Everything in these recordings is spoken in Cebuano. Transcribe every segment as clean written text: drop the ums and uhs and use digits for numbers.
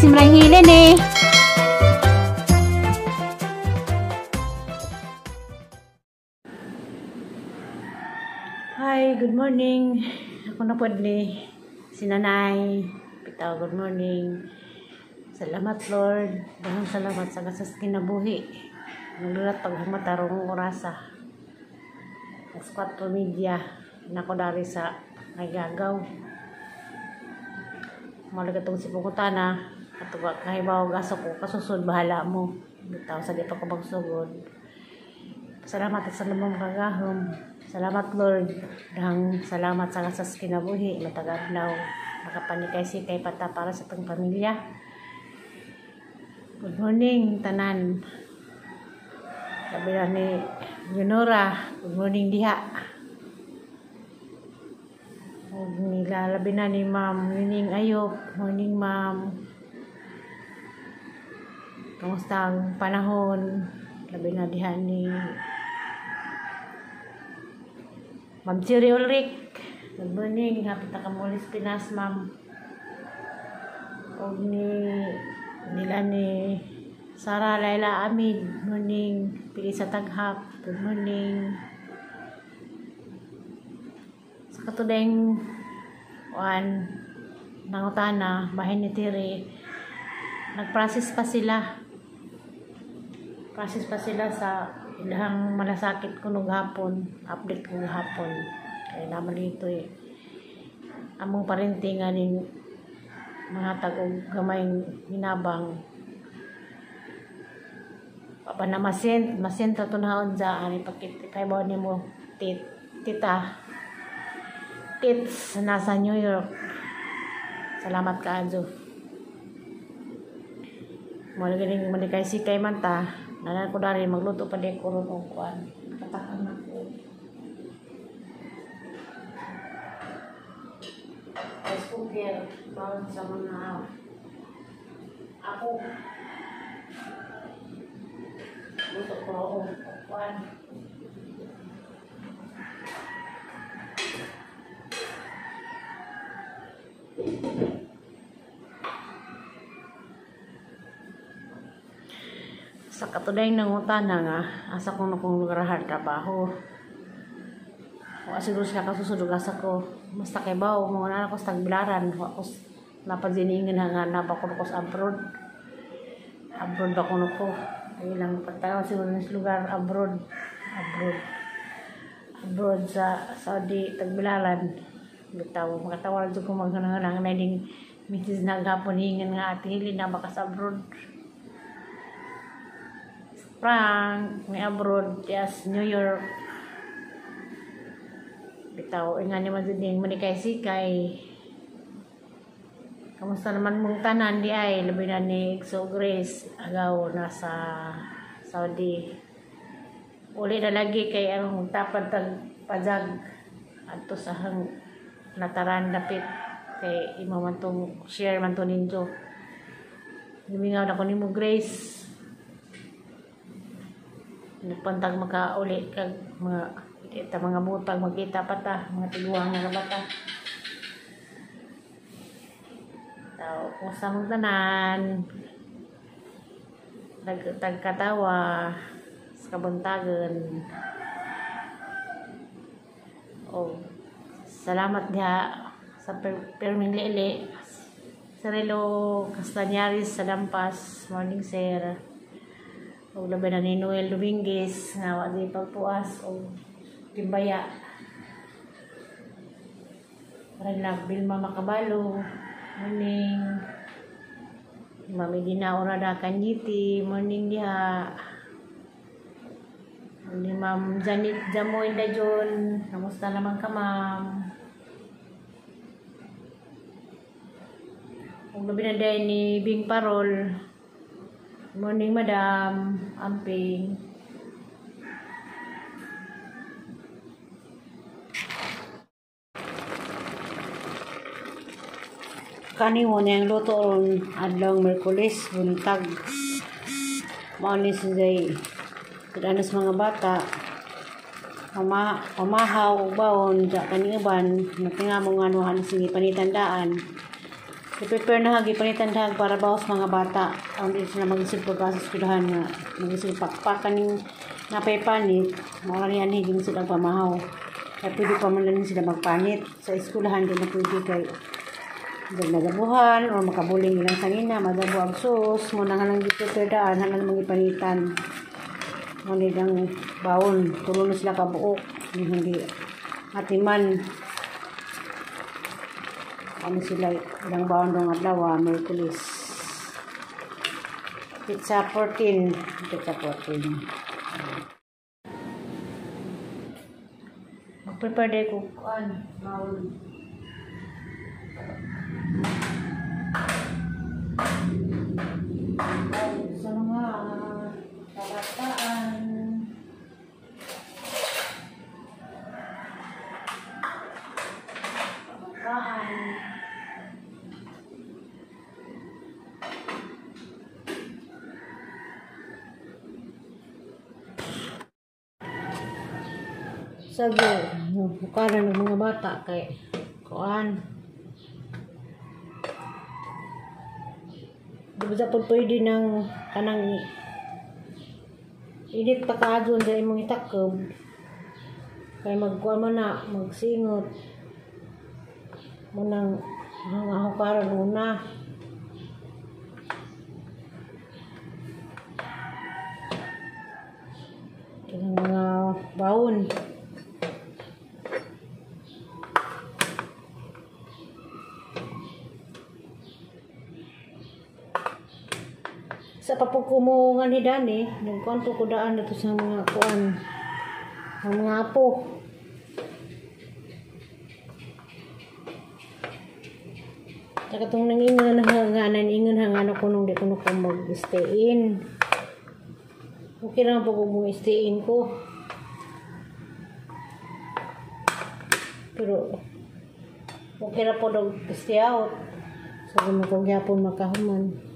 Si Hilin eh. Hi, good morning. Ako na po ni si Nanay. Bitaw, good morning. Salamat, Lord. Daghang salamat sa kasas kinabuhi. Naglulat pag tarong orasa. Alas 4:30. Nako dari sa nagagaw. Malaga tong si Pungutana. At kahibaw gaso ko kasusod bahala mo. Bitaw sa di pa ko magsugod. Salamat at sa lamang kagahom. Salamat, Lord. Dahang salamat sa kasas kinabuhi. Matag adlaw. Makapanikay sikay pata para sa tong pamilya. Good morning, tanan. Sabi na ni Yunora, good morning diha. Ug nilalabi na ni Ma'am Nining Ayop. Morning, Ma'am. Kamusta ang panahon? Labi na diha ni Ma'am Siri Ulrich. Good morning. Happy ta kamulis Pinas, Ma'am. Og ni nila ni Sara Laila Amid. Morning. Pili sa Taghap. Good morning. Sa katudeng kuan nangutana bahin ni Tiri, nagprocess pa sila. Process pa sila sa ilang malasakit ko nung hapon. Update ko hapon. Kaya naman dito eh. Among parinti nga ning mga tag-og gamay hinabang. Papa na masent, masent na tunahon sa ani pakit kay ni mo tita tits nasa New York. Salamat kaayo. Mo ganing malikay sikay man ta. Nanan ko dari magluto pa di ko ron og kuan. Katakang na ko. Rice cooker bawon sa mga ako. Luto ko og kuan. Sa katuday nangutana nga asa ko na kong lugarahan trabaho. Wa siguro sila kasusod ug asa ko basta kay bawo mo na ako sa Tagbilaran, wa ko napadziningan nga naba ko sa abroad. Abroad ba kuno ko? Ay lang pagtawa siguro sa lugar abroad. Abroad. Abroad sa Saudi Tagbilaran. Bitaw makatawa jud ko maghanang na ding misis naghapon hingan nga ate Helen na baka sa abroad. Frank, may abroad, yes, New York. Bitaw, nga naman din, manikay sikay. Kamusta naman mong tanan di ay, labi na ni Exo Grace, agaw, nasa Saudi. Uli na lagi kay ang tapad tag pajag, adto sa hang nataran dapit, kay imo man tong share man to ninyo. Lumingaw na ko nimo Grace. Nagpantag makauli kag mga kita mga butag magkita pa ta mga tiguang nga bata. Tao kung sa mong tanan nagtagkatawa sa kabuntagon. O salamat diha sa perming lili Cirilo Castañares sa Dampas. Morning, sir. O labi na ni Noel Dominguez nga wa di pagpuas o timbaya. Para Vilma Makabalo. Morning. Mami Dina Orada Kanyiti. Morning diha. Morning, Ma'am Janet Jamoy Dajon. Kamusta naman ka, ma'am? O labi na din ni Bing Parol. Morning, madam. Amping. Kani mo na yung luto ron adlaw Merkulis buntag. Mao ni si Zay. Kudanas mga bata. Pamahaw og baon ja kani uban natinga mo nga anuhan sige panitandaan. I-prepare na hagi panitan hag para bawas mga bata. Ang di sila mag-isip pagka sa eskwelahan nga mag-isip pakpakan yung napay panit. Mga niyan higing sila pamahaw. Kaya pwede pa man lang sila magpanit. Sa eskwelahan di na pwede kay nagabuhan o makabuling ilang sangina, madabo ang sus. Muna nga lang i-prepare daan, halang magipanitan. Muna lang baon. Tulo na sila kabuok. Hindi atiman. Ano sila ilang baon dong adlaw, Merkulis. Pizza 14. Pizza 14. Mag-prepare day ko kuan baon. Sa mga kabataan. Kabataan. Sago, bukaran ng mga bata kay kuan. Di ba po pwede ng kanang init pa ka doon sa imong itakob. Kay magkuan man na, magsingot. Munang mga hukaran una. Ilang mga baon. Sa papukumungan ni Dani, nagkuan po ko daan dito sa mga kuan, ang mga apo. Saka itong nangingan hanganan, ingan hanganan ko nung di ko na ko mag-stay in. Okay lang po kung mag-stay in ko. Pero okay na po daw stay out. So kung magyapon makahuman.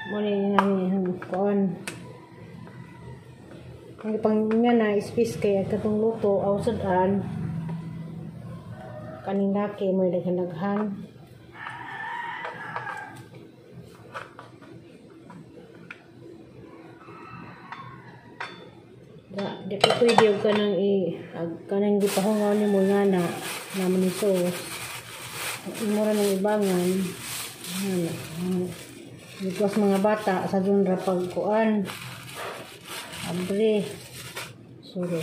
Muna yung kuan. Ang ipang nga na space kay katong luto aw sudan. Kaning laki mo daghan-daghan. Di ko pwede og kanang kanang gipahungaw nimo nga na naman ni sauce. Imo ra nang ibangan. Because mga bata sa dun ra pagkuan. Abre. Sorry.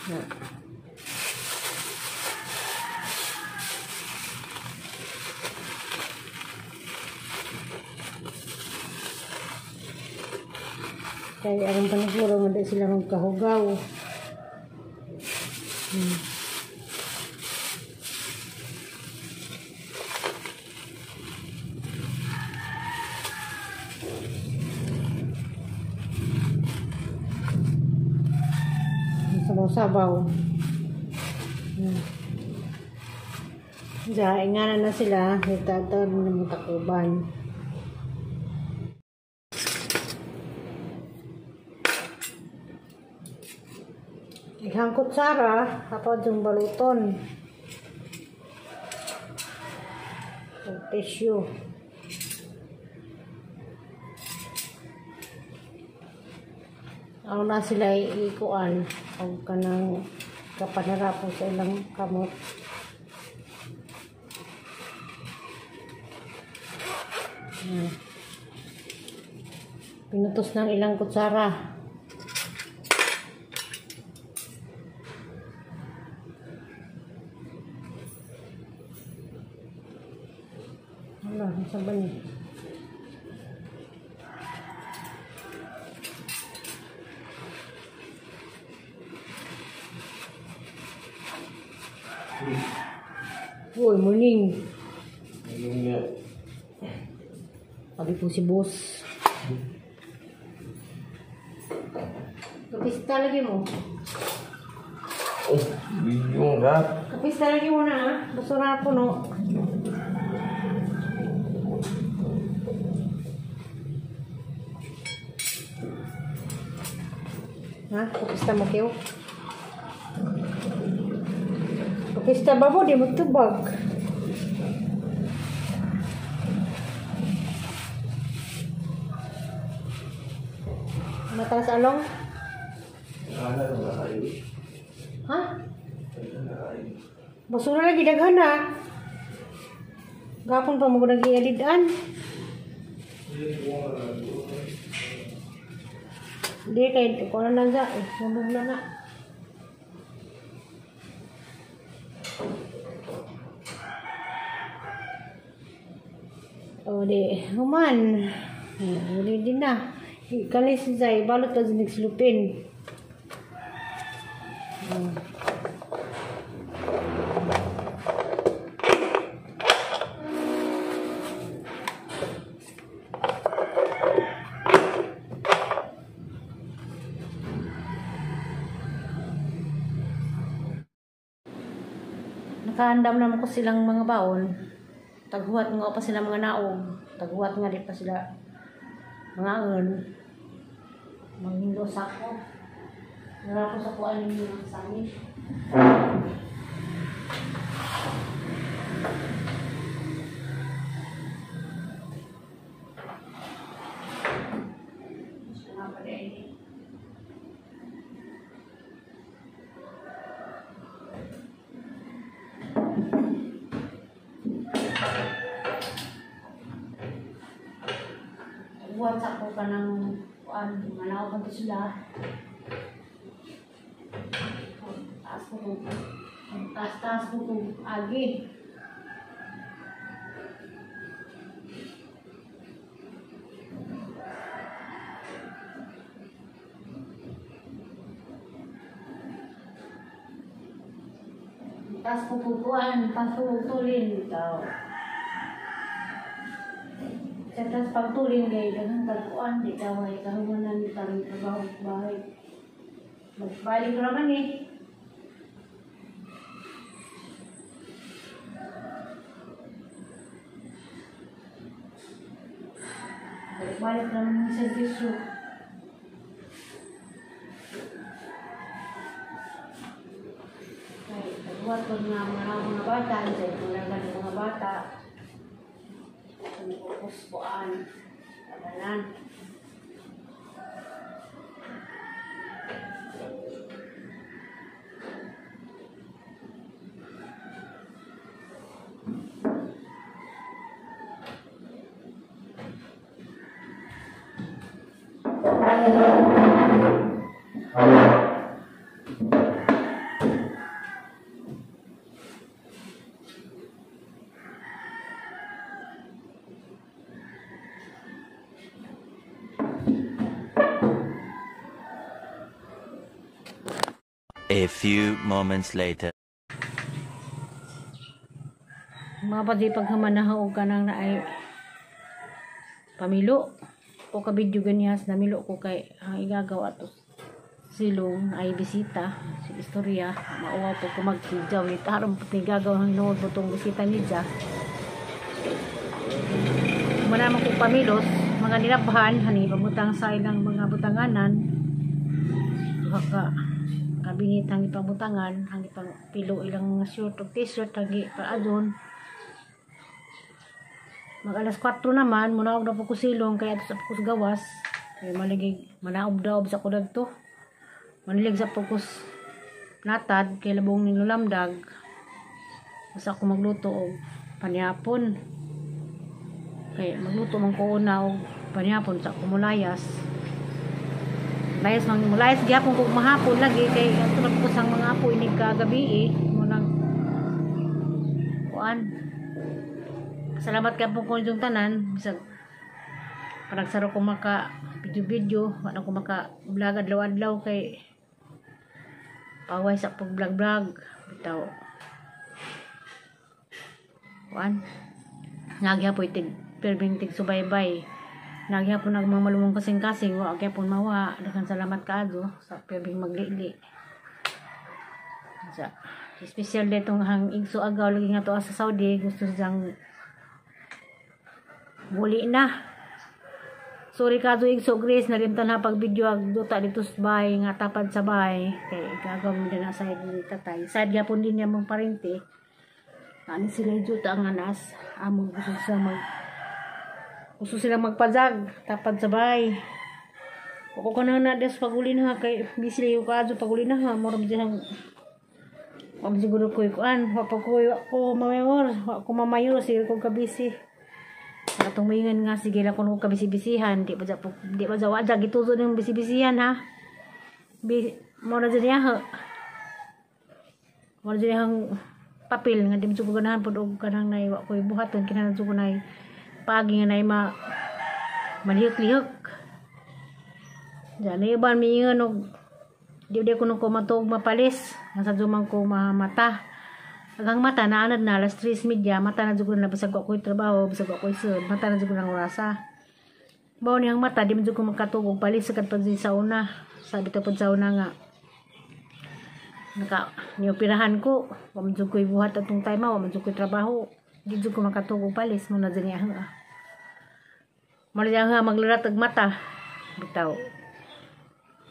Na. Kaya aron paniguro nga di sila magkahugaw. Sabaw-sabaw. Diya, inganan na sila. Itatawag na ng takuban. Ighang kutsara, kapag yung baluton. Tissue. Ako na sila iikuan. Huwag ka nang kapanarapo sa ilang kamot. Pinutos ng ilang kutsara. Wala, nasa ba niya? Uy, morning. Sabi po si boss. Kapista lagi mo. Oh, video ka. Kapista lagi mo na, ha? Basura po, no? Ha? Kapista mo kayo? Protesta ba mo? Di mo tubag. Matalas along? Ha? Basura lagi daghan na. Gapon pa mo nag-ialidan. Di kay ko na lang sa sunog na na. O di human. Uli din na. Kalis sa balot ta nagsilupin. Nakaandam naman ko silang mga baon. Taghuwat nga pa sila mga naog. Taghuwat nga di pa sila mga un. Manghindos ako. Nara ko sa kuan ninyo ng sangit. Buhat sa ko ka ng kuan, manaw pa to sila. Taas ko kung taas ko kung agi. Taas ko kung kuan, taas ko kung tulin tao. Sa taas pagtulin kay daghang tagkuan, di taway kahumanan tarong trabaho sa bahay. Magbalik raman eh. Balik raman ng servisyo. Kay taghuwat ko nga mga bata, sa mga mga bata. Puspuan, tabanan. A few moments later. Mga pati paghamanahaw ka nang naay pamilo o ka video ganyas namilo ko kay ang igagaw ato silong ay bisita si istorya mauwa po ko magsijaw ni tarong puti gagaw ang hinuod po tong bisita niya. Muna man ko pamilos mga nilabhan hani pamutang sa ilang mga butanganan duha ka kabinit ang ipamutangan ang ipang pilo ilang mga shirt o t-shirt ang ipaadon. Mag alas 4 naman munaog na po ko silong kaya ato sa po ko gawas kaya maligig manaob-daob sa ko dagto manilig sa po ko natad kay labong nilulamdag basta ako magluto og panihapon kay magluto man ko una og panihapon sa ako mulayas. Layas mang mulayas gyapon ko mahapon lagi kay ato na po sang mga apo inig kagabi eh munang kuan. Salamat kay po ko yung tanan bisag panagsaro ko maka video-video wala ko maka vlog adlaw-adlaw kay paway sa pag vlog-vlog bitaw kuan. Nagyapoy tig perming tig subaybay. Nagyapon ang mga malumong kasing-kasing, wa gyapon mawa. Daghang salamat kaado sa perming maglili. Sa espesyal ditong hang igso agaw lagi nga to sa Saudi, gusto siyang muli na. Sorry ka to igso Grace na rin na pag video ag duta dito sa bahay nga tapad sa bahay kay gagaw mi na side ni tatay. Side gyapon din niya mong parente. Ani sila duta nga nas among gusto sila magpazag tapad sa bahay. Ako ka na na des paguli na kay busy layo ka adto paguli na ha murag diyan. Wa siguro ko kuan, wa pa ko ko mamayor, wa ko mamayor sige ko ka busy. Atong maingan nga sige lang kuno ka busy-busyhan, di ba ja wa ja gituzo ning busy-busyhan ha. Bi mo na dyan ha. Mo na dyan ang papel nga di mo ko ganahan pud og kanang nay wa koy buhaton kinahanglan ko nay paagi nga nay ma malihok-lihok. Diyan na iban miingon og di di ko ko matug mapalis nga sa man ko mamata. Agang mata naanad na alas 3:30 mata na jud ko na basag ko trabaho basag ko sud mata na jud ko ng orasa. Bao niyang mata di man jud ko makatug og palis sa kadto sa una. Sabi to pud sa una nga naka nioperahan ko wa man jud koy buhat atong time wa man jud koy trabaho di jud ko makatug og palis mo na jud niya ha. Mo na nga maglarat og mata bitaw.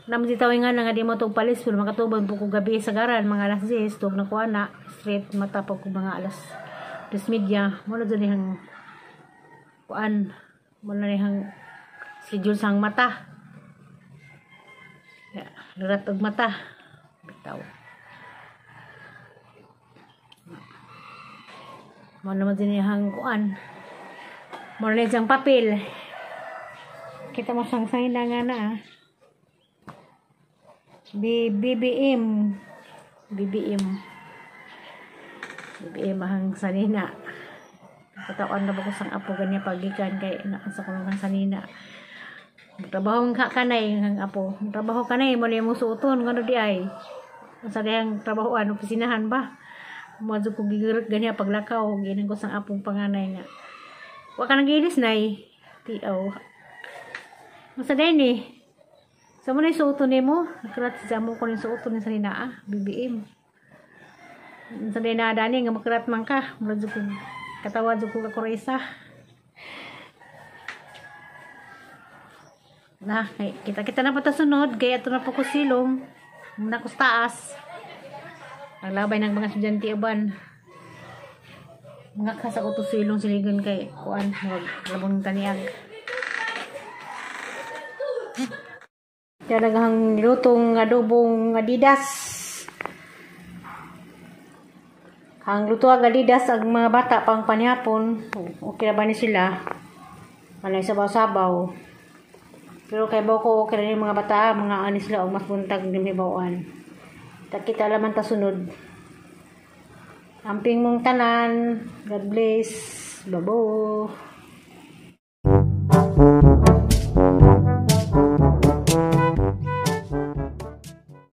Naman di tawin nga nga di mo itong palis pero makatubang po ko gabi sa garan mga alas 10 tug na kuha na straight mata po ko mga alas 3:30 mo na dyan niyang kuan mo na niyang schedule sang mata ya, larat og mata bitaw mo naman din niyang kuan mo na niyang papel kita mo sang sangina nga na ah. BBM BBM BBM ang sanina. Katawan na ba ko sang apo ganyan pagikan kay nasa ko lang sanina. Trabaho ka kanay ang apo. Trabaho kanay mo ni mo suoton ngano di ay. Sa dihang trabahoan opisinahan ba. Mo jud ko gigirit ganyan paglakaw ginan ko sang apong panganay nga. Wa ka nagilis nay. Tiaw. Masa day ni. Sa mo na yung suoton nimo, nakarat sa mo ko yung suoton ni sanina ah, BBM. Sa day na dani nga makarat man ka, murag jud ko katawa jud ko kakuresa. Na, kay kita-kita na pa ta sunod, kay ato na po ko silong, na ko sa taas. Ang labay ng mga estudyante uban. Mga kasa ko to silong siligon kay kuan, murag labong taniag. Talagang nilutong adobong Adidas. Ang luto ang Adidas ang mga bata pang panihapon. Okay na ba ni sila? Manay sabaw-sabaw. Pero kay bako okay na yung mga bata, mga ani sila og mas buntag din hibawaan. Kita laman ta sunod. Amping mong tanan. God bless. Babo.